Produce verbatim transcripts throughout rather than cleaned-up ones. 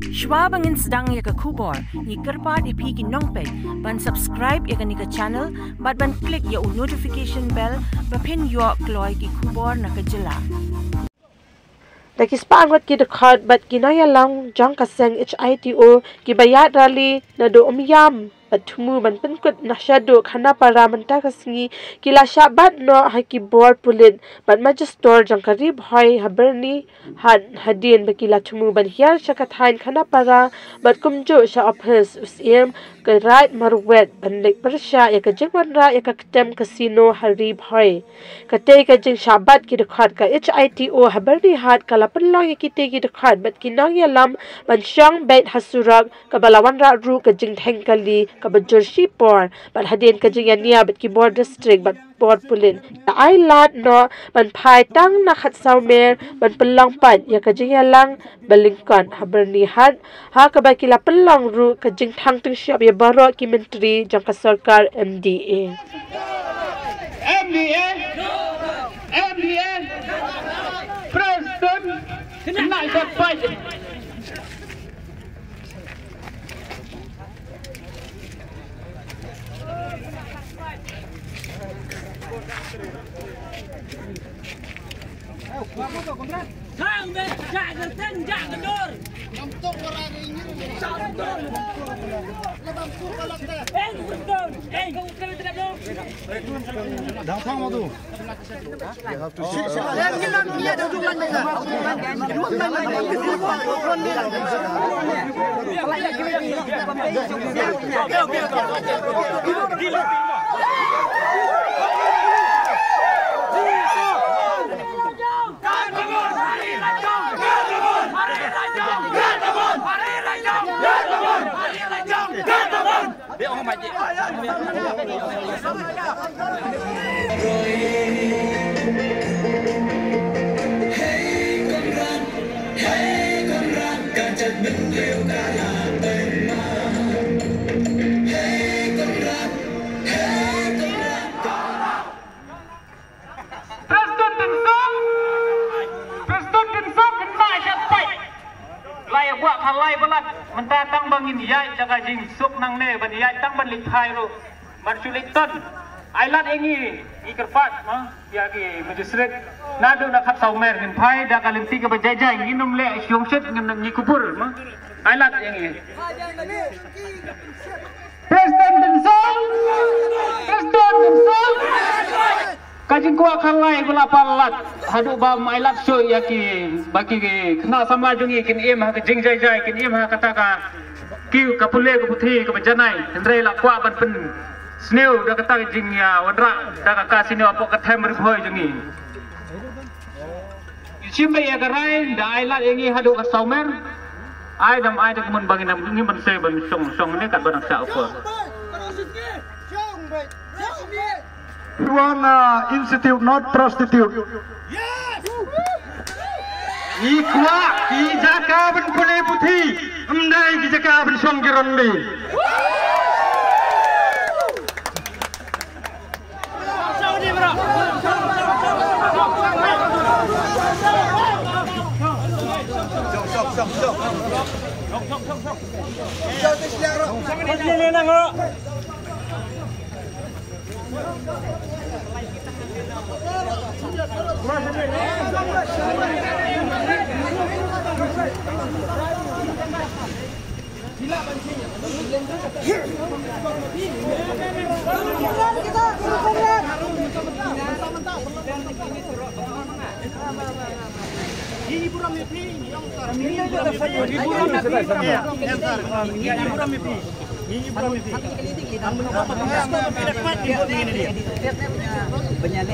Shwa ba ngin sdang ïa ka khubor, ngi kyrpad ïa phi ki nongpeit ban subscribe ïa kane ka channel bad ban click ïa u notification bell ba phin ïoh kloi ki khubor na ka jylla. Da ki spah ngut ki dkhot bad ki nongïalam jong ka seng H I T O kiba ïaid rally naduh Umiam bad thmu ban pynkut na shaduh Khanapara mynta ka sngi, ki la shah bat noh ha ki bor pulit bad majistor jong ka Ri Bhoi ha Byrnihat hadien ba ki la thmu ban hiar sha ka thaiñ Khanapara bad kumjuh sha ophis u Syiem ka Raid Marwet ban leit pyrshah ïa ka jingwanrah ïa ka ktem casino ha Ri Bhoi. Katei ka jingshah bat ki dkhot ka H I T O ha Byrnihat ka la pynlong ïa kitei ki dkhot bad ki nongïalam ban shong beit ha surok, kaba la wanrah ruh ka jingtheng kali kaba jur shipor bad hadien ka jingïania bad ki bor district bad bor pulit, ki la ai lad noh ban phai tang na Khatsawmer ban pynlong pat ïa ka jingïalang ba lyngkot ha Byrnihat, ha kaba ki la pynlong ruh ka jingthang tyngshop ïa baroh ki myntri jong ka sorkar M D A. M D A, M D A, President, khynnah sha pait. Dang thang ma tu. President Tensong, President Tensong khynnah sha pait. Lai buh ka lai palat mynta tang ba ngin ïaid da ka jingsuk nangne ban ïaid tang ban leit phai ruh. Ban shu leit ton. Ai lad ïa ngi, ngi kyrpad ma ïa ki magistrate naduh na Khatsawmer ngin phai da ka lynti kaba jai jai, ngin ym leh shong shit, ngin, ngi kubur ma. Ai lad ïa ngi. President Tensong! President Tensong! Ka jingkwah ka lai ba la palat haduh ba ym ai lad shuh ïa ki, ba ki khynnah samla jong ngi kin im ha ka jingjai jai, kin im ha kata ka, ki, ka pule ka puthi kaba janai. Hynrei la kwah ban pynsniew da kata ka jingïawanrah da ka casino hapoh ka them Ri Bhoi jong ngi. Ngi shim beit ïa ka rai, da ai lad ïa ngi haduh Khatsawmer. Ai da ym ai da ka mon ba ngin ym, ngim ban sei ban shong, shong ne katba nang shah u por. Phi wan, uh, institute, not prostitute. Ngi kwah ki jaka ban pule puthi, ym dei ki jaka ban shong ki rynti.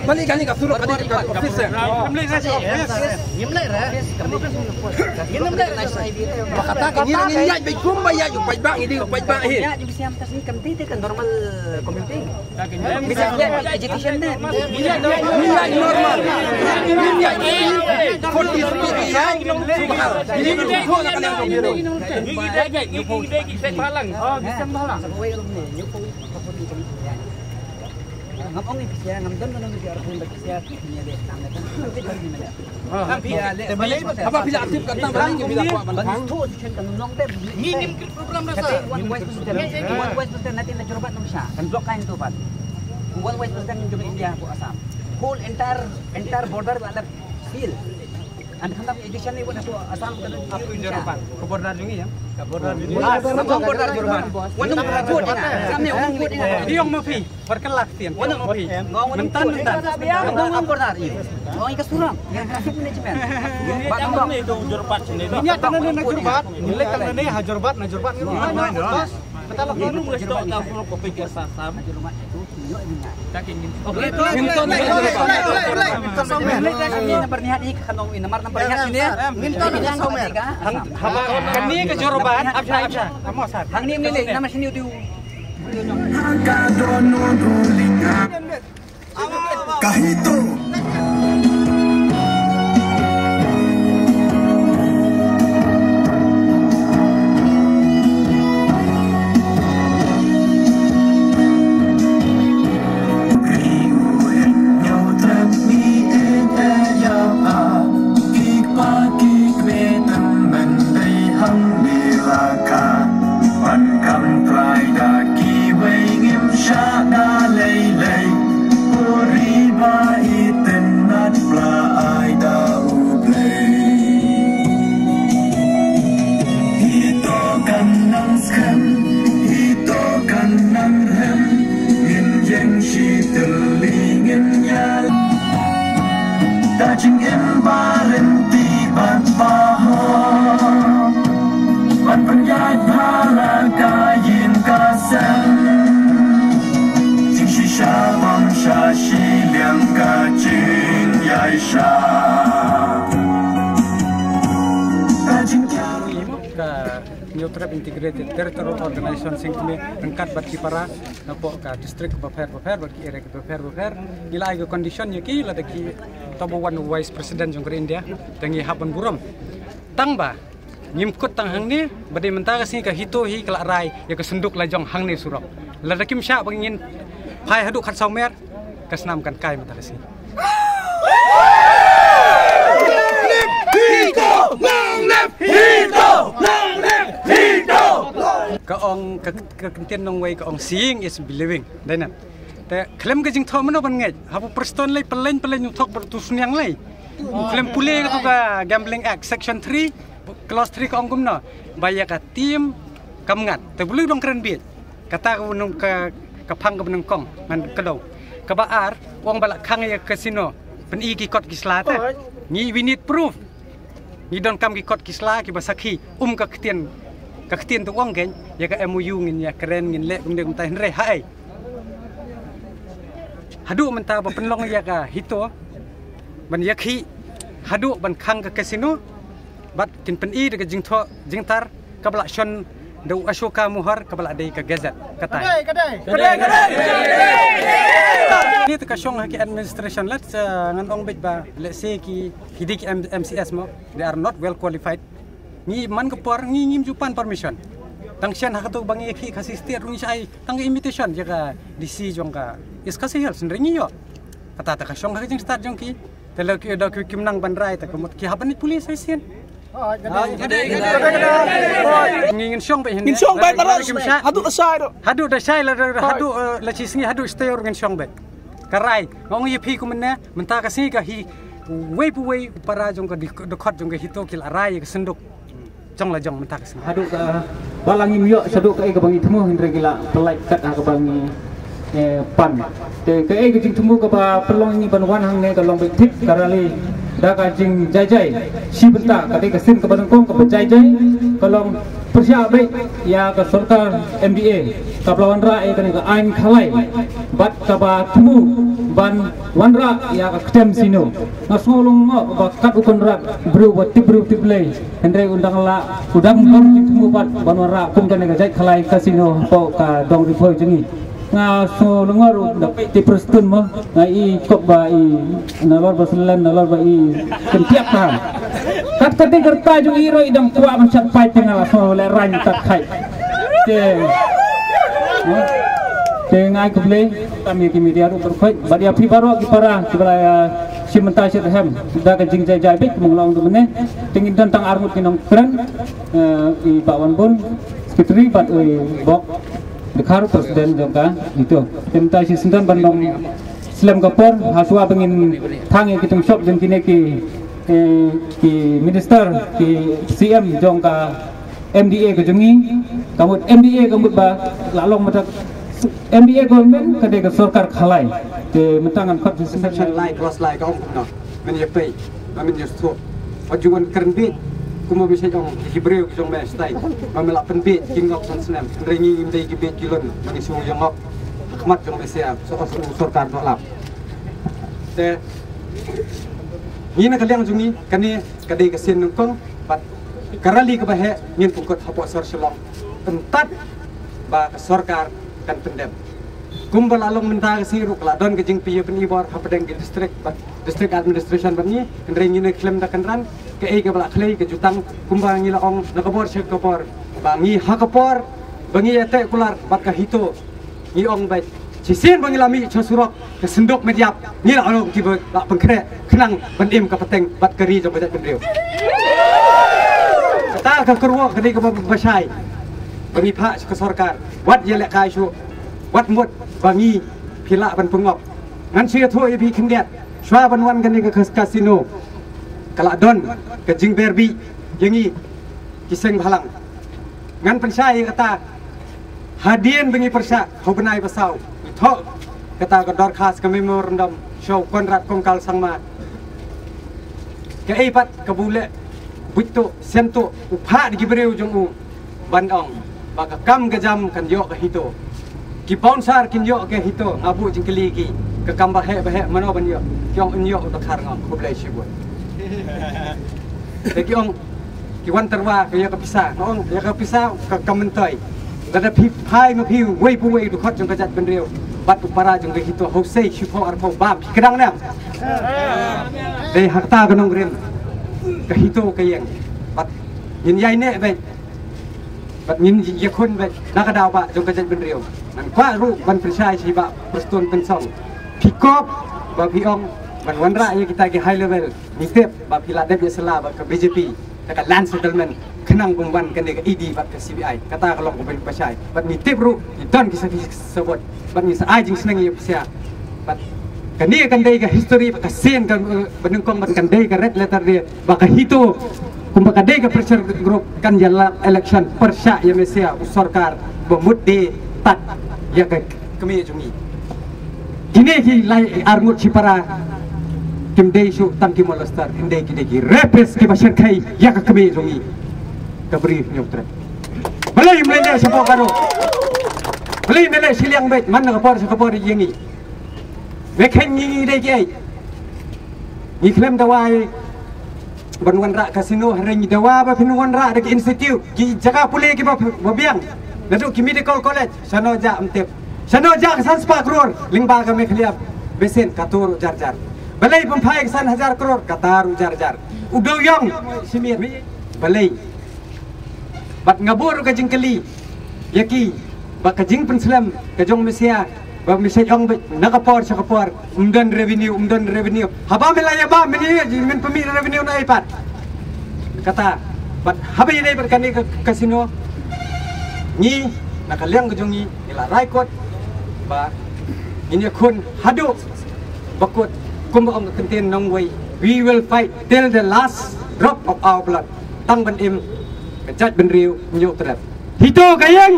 Balik kali ka surok ka office. Ngim leh re. Ngim leh re. Ba kata ka ngi ngi ïaid beit kumba ïaid u paidbah, ngi dei u paidbah hi. Ïaid u bisiam tas ni kam ti te ka normal commuting. Bisiam ïaid education ne. Ngi ïaid normal. Ngi ïaid forty, forty ïaid. Ngi ngi dei ki set bhalang. Oh, bisiam bhalang. Ngam ong ïa phi sha, ngam don don ïa phi arphew ba phi sha, phi ïa leh tang leh tang. Phi ïa leh. Te balei ba haba phi la active ka tang balei ngi phi la kwah ban khang? Ngi ngim kit program da sa. One vice president, one vice president natin na Jorbat nam sha. Kan block kain tu pat. One vice president jong India ko Assam. Whole entire entire border ba la seal. An khandap education ni wala tu Assam ka tu. Apu Jorbat. Ka border jong ngi ya. Ka border jong ngi. Ah, ka border Jorbat. Wan nang vote ina. Samne wan nang vote ina. Diong ma phi. Perkelak tian. Wan nang vote. Mentan mentan. Ngong ngong border i. Ngong ika surang. Yang traffic management. Ba ngong itu Jorbat sini. Ini tang ne na Jorbat. Ini tang ne ha Jorbat na Jorbat. Bas. Kata lo. Ini nung ngesto ta puro kopi ke sasam. Nambar nihat i khanong i namar nambar nihat i ne. Hang haba kani ka Jorbat absha absha. Amos har. Hang ni ni le namar sini utiu. Kahito. Hito kan nang skhem, hito kan nang rhem, ngin ïeng shi tylli ngin ïa. Ta jingim ba rynti ban paho, ban pynïaid bha la ka ïing ka sem. Jingshisha bam sha shiliang ka jingïaishah. Ka jingïa. Ka Hynñiewtrep Integrated Territorial Organization Seng Kmie ryngkat bad ki para napoh ka district bapher bapher bad ki area bapher bapher. Ngi la ai ka condition ïa ki lada ki, tang ba wan u Vice President jong ka ri India, te ngi hap ban burom. Tang ba ngim kut tang hangne, ba dei mynta ka sngi ka HITO hi ka la rai ïa ka synduk la jong hangne surok. Lada kim shah ba ngin phai haduh khatsaw mer, ka snam kan kai mynta ka sngi. Ka ong ka, ka kyntien nongwei ka ong, "Seeing is believing." Dei na. Te khlem ka jingthoh mano ban ngeit. Haba Prestone lei pynleng pynleng u thok bad u Sniang lei. Khlem pule ka tu ka Gambling Act Section three, Clause three ka ong kumno. Ba ïa ka team kam ngat. Te bulu dong kren biet. Kata ka nong ka, ka phang ka nyngkong ngan kdew. Kaba ar, ong ba la khang ïa ka casino. Pyni ki kot ki sla te. Ngi, we need proof. Ngi donkam ki kot ki sla kiba sakhi. Um ka ktien, ka ktien tu ong kein ïa ka M O U ngin ïa kren ngin leh kumne kumta, hynrei haei. Haduh mynta ba pynlong ïa ka HITO ban ïa khih, haduh ban khang ka casino. Bad kin pyni da ka jingthoh jingtar kaba la shon da u Ashoka Mohar kaba la dei ka gazette. Katai. Kadai, kadai. Kadai, kadai. Ni te ka shong ha ki administration, let's, uh, ngan ong beit ba, let's say ki, ki dei ki M-, M C S mo, they are not well qualified. Ngi man ka por ngi ngim ju pan permission. Tang shen ha ka tu ba ngi ki Khasi State ruh ngi shah ai tang ka invitation ïa ka D C jong ka East Khasi Hills, hynrei ngi ïoh. Kata te ka shong ha ka jingstad jong ki. Te lada ki, lada ki, kim nang ban rai te ka mut ki hap ban ïa police ai sien. Ngi ngin shong beit hynne. Ngin shong beit baroh. Haduh da shai. Haduh da shai la, haduh, eh, la shi sngi haduh stay or ngin shong beit. Ka rai. Nga ong ïa phi kumne, mynta ka sngi ka hi, wei pa wei para jong ka di-, dkhot jong ka HITO ki la rai ïa ka synduk. Jong la jong mynta ka sngi. Haduh ka ba la ngim ïoh shaduh kaei kaba ngi thmu, hynrei ki la pynlait kat ha kaba ngi, eh, pan. Te kaei ka jingthmu kaba pynlong ngi ban wan hangne ka long beit thik ka rally da ka jingjai jai. Shi bynta ka dei ka sien kaba nyngkong kaba jai jai ka long pyrshah beit ïa ka sorkar M D A kaba la wanrah ïa kane ka aiñ khalai bad kaba thmu ban wanrah ïa ka ktien sino. Nga sngew lyngngoh ba kat u Conrad briew ba tip briew tip Blei. Hynrei u dang lah, u dang bor jingthmu pat ban wanrah kum kane ka jait khalai casino hapoh ka dong Ri Bhoi jong ngi. Nga sngew lyngngoh ruh da peit te Prestone mo, nga i kop ba i nalor ba selen, nalor ba i kyntiap ka. Kat ka dei ka rta jong i ruh i dang kwah ban shat paip te nga la sngew lehraiñ tat khai. Te. Te nga ai khublei tam ïa ki media ruh baroh khoit bad ïa phi baroh ki para kiba la ïa shim bynta shitrhem da ka jingjai jai beit kumba nga la ong mynne. Te ngin don tang arngut ki nongkren, eh, i Bah Wanbun, secretary, bad i Bok Dkhar, president jong ka HITO. Te mynta shi syndon ban long slem ka por, ha shuwa ba ngin thang ïa ki tong shop jong kine ki, eh, ki minister, ki C M jong ka M D A ka jong ngi, ka mut M D A ka mut ba la long mynta M D A government ka dei ka sorkar khalai. Te mynta ngan khot section lai, clause lai ka ong kumno. Men ïa pei, ba men ïa suk. Wat ju wan kren beit, kumba me shait ong, ki briew ki jong me stai. Ba me la pynbeit ki ngop san snem. Hynrei ngi ngim dei ki beit ki lun, ba ngi shu ïa ngop ha khmat jong me sia, so, so, sorkar doh lap. Te ngi na ka liang jong ngi, kane ka dei ka sien nyngkong, bad ka rally kaba heh ngin pynkut hapoh sor Shillong. Pyntat ba ka sorkar kan pyndep. Kumba la long mynta ka sngi ruh ka la don ka jingpynïoh pynïoh bor hapdeng ka district bad district administration bad ngi, hynrei ngi na khlem da kynran, kaei kaba la khlei ka jutang kumba ngi la ong na ka bor sha ka bor. Ba ngi ha ka por ba ngi ïateh kular bad ka HITO, ngi ong beit shisien ba ngi la mih sha surok, ka synduk met ïap ngi la ong kiba la pynkhreh khnang ban im ka pateng bad ka ri jong ka jaitbynriew. Kata ka kyrwoh ka dei kaba bashai ba ngi phah sha ka sorkar, wat ïalehkai shuh, wat mut ba ngi phi lah ban pynngop. Ngan shu ïathuh ïa phi khyndiat, shuwa ban wan kane ka kas-, casino, ka la don ka jingber bih ïa ngi ki seng bhalang. Ngan pynshai ïa kata, hadien ba ngi pyrshah ha u bnai ba saw, ngi thoh kata ka dorkhas, ka memorandum sha u Conrad Kongkal Sangma. Kaei pat kaba u leh buit tuh, sien tuh, u phah da ki briew jong u ban ong ba ka kam ka jam kan ïoh ka HITO. Ki bouncer kin ïoh ka HITO, nga buh jingkylli ki, ka kam ba heh ba heh mano ban ïoh? Ki ong yn ïoh u Dkhar. Nga ong khublei shibun. Te ki ong ki wan tyrwa ka ïa ka pisa. Nga ong ïa ka pisa ka kam myntoi. Lada phi phai ma phi uwei pa uwei u dkhot jong ka jaitbynriew bad u para jong ka HITO, hooid, shiphew arphew bam, phi kdang ne em? Dei ha kata ka nongrim ka HITO ka ïeng. Bad ngin ïai neh beit, bad ngin ïakhun beit na ka daw ba jong ka jaitbynriew. Ngan kwah ruh ban pynshai sha i Bah Prestone Tynsong. Phi kop ba phi ong ban wanrah ïa kita ki high level. Ngi tip ba phi la dep ïasylla bad ka BJP da ka land settlement khnang ban wan kane ka ED bad ka CBI. Kata ka long kaba bashai. Bad ngi tip ruh ngi don ki sakhi sabot. Bad ngi sa ai jingsneng ïa phi sha. Bad kane kan dei ka history, bad ka sien kaba nyngkong, bad kan dei ka red letter day ba ka HITO kumba ka dei ka pressure group kan ïalap election pyrshah ïa me sha u sorkar ba mut de tad ïa ka kmie jong ngi. Kine ki lai arngut shipara kim dei shuh tang ki molester, hynrei ki dei ki rapist kiba shyrkhei ïa ka kmie jong ngi. Ka Bri Hynñiewtrep. Balei ym leh shapoh Garo? Balei ym leh shiliang beit, man na ka por sha ka por ïa ngi? Me kheiñ ngi, ngi dei kiei? Ngi khlem dawa ban wanrah casino, hynrei ngi dawa ba phin wanrah da ki institute, ki jaka pule kiba, ba biang. Naduh ki medical college, shano jah ym tip. Shano jah ka san spah klur lyngba ka Meghalaya Basin, kato ruh jar jar. Balei pynphai ka san hajar klur, kata ruh jar jar. U Dewïong Syiemlieh, balei? Bad nga buh ruh ka jingkylli ïa ki ba ka jingpynslem ka jong me sha, ba me sha ong beit na ka por sha ka por, ym don revenue, ym don revenue. Haba me la ïa ba, men ïa, men pynmih revenue na ei pat? Kata, bad haba ïadei bad kane ka casino, ngi na ka liang ka jong ngi, ngi la rai kut ba ngin ïakhun haduh ba kut, kumba ong ka kyntien nongwei, we will fight till the last drop of our blood. Tang ban im ka jaitbynriew Hynñiewtrep. HITO ka ïeng!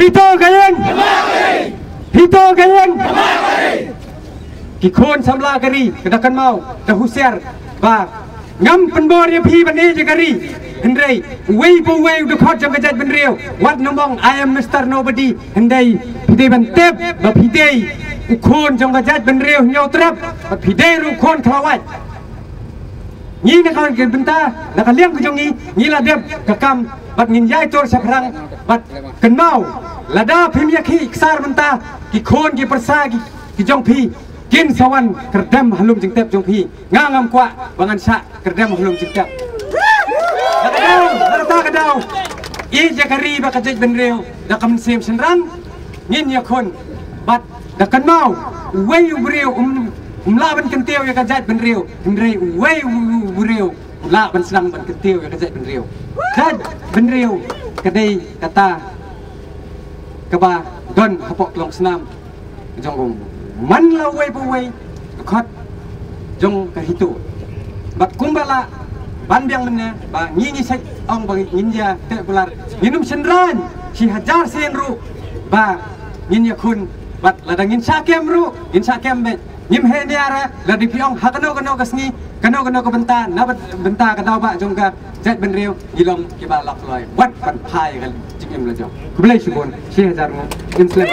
HITO ka ïeng! HITO ka ïeng! Ki khun samla ka ri, ka da kynmaw, da husiar ba ngam pynbor ïa phi ban ïeit ïa ka ri. Hynrei uwei pa uwei u dkhot jong ka jaitbynriew, wat nym ong I am Mister Nobody. Hynrei phi dei ban tip ba phi dei u khun jong ka jaitbynriew Hynñiewtrep, ba phi dei ruh u khun Khlawait. Ngi na ka bynta, na ka liang ka jong ngi, ngi la dep ka kam, bad ngin ïai tur shaphrang, bad kynmaw, lada phim ïakhih ksar mynta, ki khun ki pyrsa ki, ki jong phi kin sa wan kyrdem ha lum jingtep jong phi. Nga ngam kwah ba ngan shah kyrdem ha lum jingtep. Na ka daw, na kata ka daw, ïeit ïa ka ri bad ka jaitbynriew da ka mynsiem shynrang. ngin ïakhun. Bad da kynmaw, uwei u briew um, um lah ban kyntiew ïa ka jaitbynriew, hynrei uwei u briew u lah ban sdang ban kyntiew ïa ka jaitbynriew. Jaitbynriew ka dei kata kaba don hapoh ka longsnam jong u man la uwei pa uwei, ka khot jong ka HITO. Bad kumba lah ban biang mynne ba ngi ngi sait ong ba ngin ïa teh kular, ngin ym shynrang shi hajar sien ruh ba ngin ïakhun. Bad lada ngin shah kem ruh, ngin shah kem beit, ngim heh niar. Lada phi ong ha kano kano ka sngi, kano kano ka bynta, na byn- bynta ka daw ba jong ka jaitbynriew, ngi long kiba lok loi wat ban phai ka jingim la jong. Khublei shibun. Shi hajar nguh. Ngin slem.